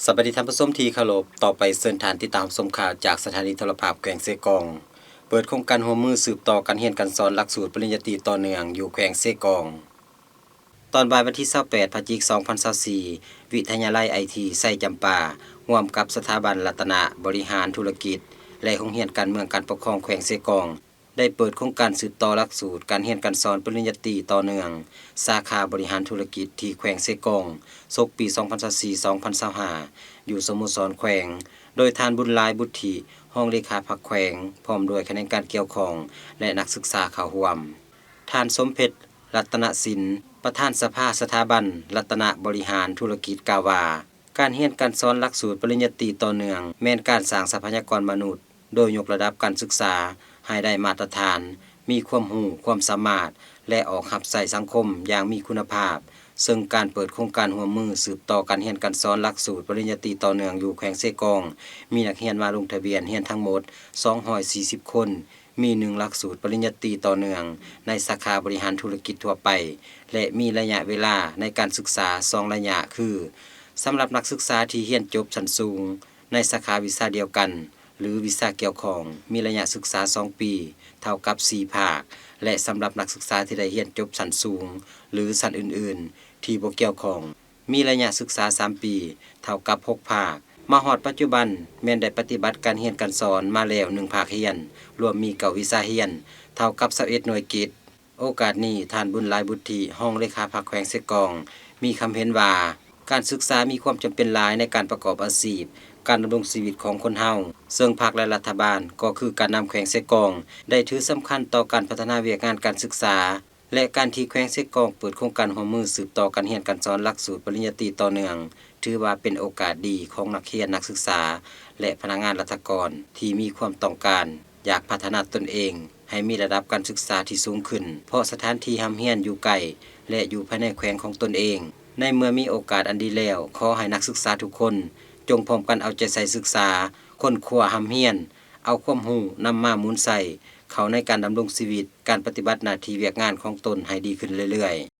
ສະບາຍດີທ່ານຜູ້ຊົມທີ່ເຄົາລົບ, ຕໍ່ໄປເຊີນທ່ານຕິດຕາມຮັບຊົມຂ່າວຈາກສະຖານີໂທລະພາບແຂວງເຊກອງ. ເປີດໂຄງການຮ່ວມມືສືບຕໍ່ການຮຽນການສອນຫຼັກສູດປະລິນຍາຕີຕໍ່ເນື່ອງຢູ່ແຂວງເຊກອງ. ຕອນບ່າຍວັນທີຊາວແປດ ພະຈິກ ສອງພັນຊາວສີ່ ວິທະຍາໄລໄອທີໄຊຈຳປາ ຮ່ວມກັບສະຖາບັນລັດຕະນະບໍລິຫານທຸລະກິດ ແລະ ໂຮງຮຽນການເມືອງການປົກຄອງແຂວງເຊກອງ ໄດ້ເປີດໂຄງການສືບຕໍ່ຫຼັກສູດການຮຽນການສອນປະລິນຍາຕີຕໍ່ເນື່ອງ ສາຂາບໍລິຫານທຸລະກິດທີ່ແຂວງເຊກອງ ສົກປີສອງພັນຊາວສີ່ ສອງພັນຊາວຫ້າ ຢູ່ສະໂມສອນແຂວງ ໂດຍທ່ານ ບຸນຫຼາຍ ບຸດທິ ຮອງເລຂາພັກແຂວງ ພ້ອມດ້ວຍຂະແໜງການກ່ຽວຂ້ອງ ແລະ ນັກສຶກສາເຂົ້າຮ່ວມ. ທ່ານ ສົມເພັດ ລັດຕະນະສິນ ປະທານສະພາສະຖາບັນລັດຕະນະບໍລິຫານທຸລະກິດ ກ່າວວ່າ ການຮຽນການສອນຫຼັກສູດປະລິນຍາຕີຕໍ່ເນື່ອງ ແມ່ນການສ້າງຊັບພະຍາກອນມະນຸດ ໂດຍຍົກລະດັບການສຶກສາໃຫ້ໄດ້ມາດຕະຖານ, ມີຄວາມຮູ້, ຄວາມສາມາດ ແລະ ອອກຮັບໃຊ້ສັງຄົມຢ່າງມີຄຸນນະພາບ, ເຊິ່ງການເປີດໂຄງການຮ່ວມມືສືບຕໍ່ການຮຽນການສອນຫຼັກສູດປະລິນຍາຕີຕໍ່ເນື່ອງຢູ່ແຂວງເຊກອງ ມີນັກຮຽນມາລົງທະບຽນຮຽນທັງໝົດ ສອງຮ້ອຍສີ່ສິບຄົນ, ມີໜຶ່ງຫຼັກສູດປະລິນຍາຕີຕໍ່ເນື່ອງໃນສາຂາບໍລິຫານທຸລະກິດທົ່ວໄປ ແລະ ມີໄລຍະເວລາໃນການສຶກສາສອງໄລຍະ ຄື ສຳລັບນັກສຶກສາທີ່ຮຽນຈົບຊັ້ນສູງໃນສາຂາວິຊາດຽວກັນ ຫຼື ວິຊາກ່ຽວຂ້ອງ ມີໄລຍະສຶກສາສອງປີ ເທົ່າກັບສີ່ພາກ ແລະ ສຳລັບນັກສຶກສາທີ່ໄດ້ຮຽນຈົບຊັ້ນສູງ ຫຼື ຊັ້ນອື່ນໆ ທີ່ບໍ່ກ່ຽວຂ້ອງ ມີໄລຍະສຶກສາສາມປີ ເທົ່າກັບຫົກພາກ. ມາຮອດປັດຈຸບັນ ແມ່ນໄດ້ປະຕິບັດການຮຽນການສອນມາແລ້ວໜຶ່ງພາກຮຽນ, ລວມມີເກົ້າວິຊາຮຽນ, ເທົ່າກັບຊາວເອັດໜ່ວຍກິດ. ໂອກາດນີ້ ທ່ານ ບຸນຫຼາຍ ບຸດທິ ຮອງເລຂາພັກແຂວງເຊກອງ ມີຄຳເຫັນວ່າ ການສຶກສາມີຄວາມຈຳເປັນຫຼາຍໃນການປະກອບອາຊີບ, ການດຳລົງຊີວິດຂອງຄົນເຮົາ, ເຊິ່ງພັກ ແລະ ລັດຖະບານກໍຄືການນຳແຂວງເຊກອງ ໄດ້ຖືສຳຄັນຕໍ່ການພັດທະນາວຽກງານການສຶກສາ ແລະ ການທີ່ແຂວງເຊກອງເປີດໂຄງການຮ່ວມມືສືບຕໍ່ການຮຽນການສອນຫຼັກສູດປະລິນຍາຕີຕໍ່ເນື່ອງ ຖືວ່າເປັນໂອກາດດີຂອງນັກຮຽນ, ນັກສຶກສາ ແລະ ພະນັກງານລັດຖະກອນ ທີ່ມີຄວາມຕ້ອງການຢາກພັດທະນາຕົນເອງໃຫ້ມີລະດັບການສຶກສາທີ່ສູງຂຶ້ນ, ເພາະສະຖານທີ່ຮ່ຳຮຽນຢູ່ໃກ້ ແລະ ຢູ່ພາຍໃນແຂວງຂອງຕົນເອງ. ໃນເມື່ອມີໂອກາດອັນດີແລ້ວ, ຂໍໃຫ້ນັກສຶກສາທຸກຄົນ ຈົ່ງພ້ອມກັນເອົາໃຈໃສ່ສຶກສາ, ຄົ້ນຄວ້າຮ່ຳຮຽນ, ເອົາຄວາມຮູ້ນຳມາໝູນໃຊ້ເຂົ້າໃນການດຳລົງຊີວິດ, ການປະຕິບັດໜ້າທີ່ວຽກງານຂອງຕົນໃຫ້ດີຂຶ້ນເລື້ອຍໆ.